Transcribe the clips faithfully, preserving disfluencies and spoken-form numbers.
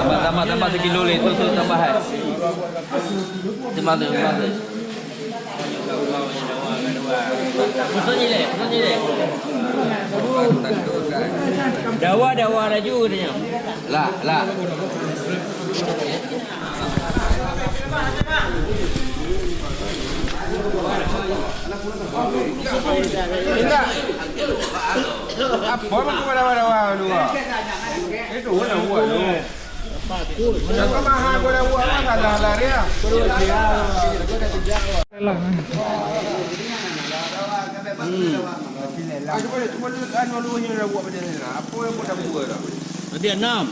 Tambah, tambah, tambah sekilo lé, tu, tu tambah, eh. Tambah tu, tambah tu. Dawa, dawa laju katanya. Lah, lah. Indak. Apa meukeubah dawa-dawa dua? Itu lah buat tu. Siapa mahal gula buat masalah lah dia. Hmm. Ah, cuba, cuba dulu, anu, dulu ni dah buat macam ni lah. Apa yang pun dah buat dah. Tadi enam.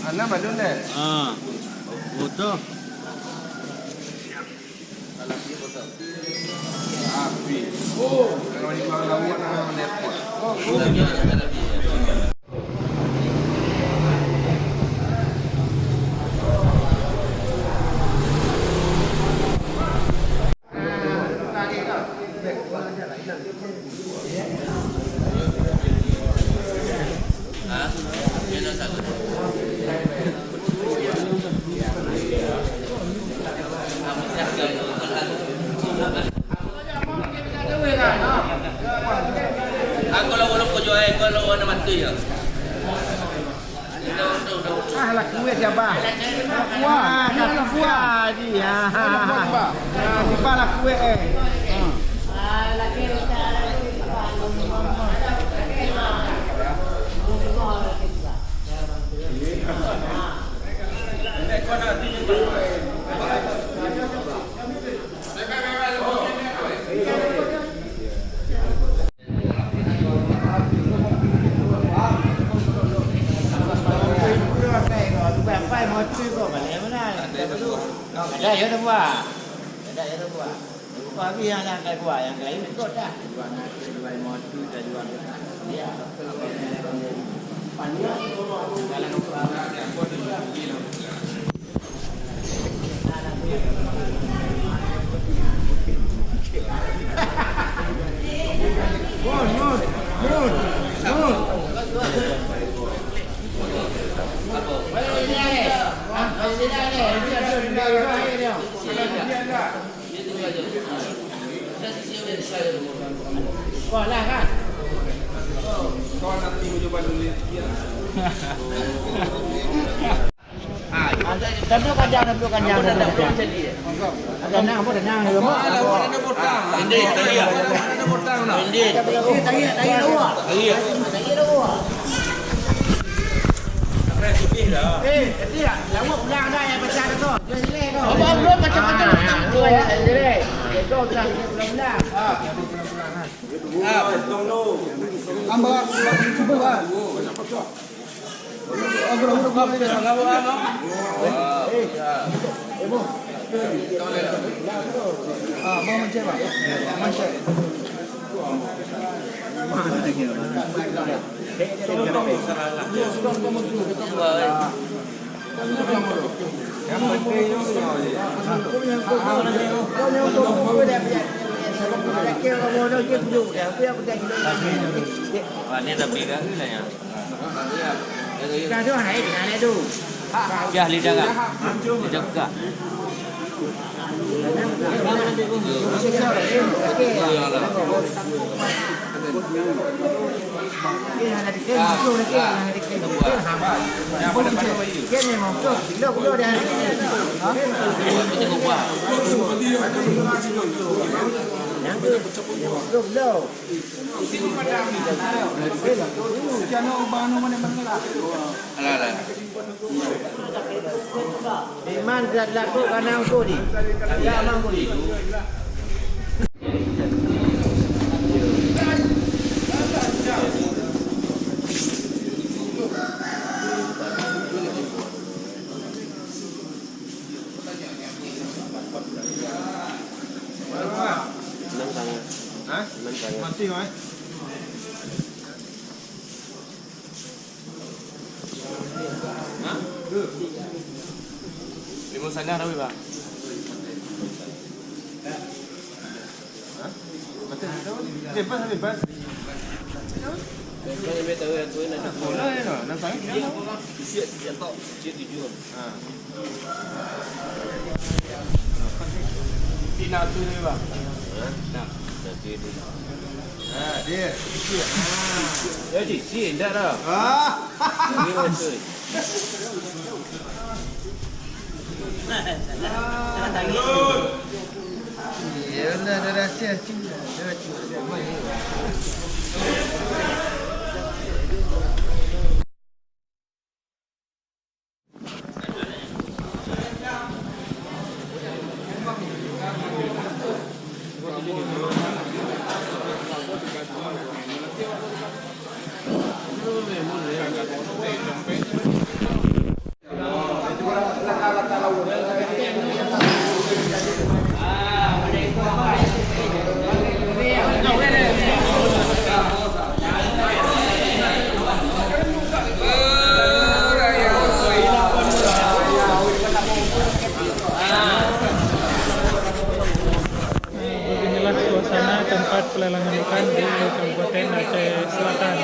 Enam ada dah. Ah. Betul. Habis. Oh, kalau di bawah laut, ah, lepas. Oh, oh. Aku lawan aku jual, aku lawan nama tu ya. Ah, lakuet siapa? Lakuet. Ah, lakuet ji. Ah, siapa lakuet, eh? Sekolah kan? Tapi kajang, tapi kajang, tapi kajang. Ada nang, apa ada nang, ada lemak. Ini, ini, ini. Ini, ini. Eh, jadi ya, lama pulang dah yang pecah tu. Dia jelek tu. Apa, apa, macam-macam. Ah, jelek. Itu dah, dia pulang-pulang. Ah. Tambah, tambah, tambah. Wah, ni tapi dah ni lah ya. Dah tu, hai, dah tu. Dah lidah kah? Lidah buka. Alah, alah. Iman dan laku kanang kudi. Ya, mang kudi. Senang sangat. Hah? Senang sangat. Mati, Mat. Hah? Lima sana rawi, Bang. Hah? Mati, mati. Bebas, bebas. Bola ya, no? Nang sangat dia, no? Isi, isi tok, isi tujuh. Ha. Tina tu ni, bang. Ha? Nah. Dah dia ni. Ha, dia. Ya, cik, cik, dah dah. Ah. Dia betul. Beginilah suasana tempat pelelangan ikan di Kabupaten Aceh Selatan.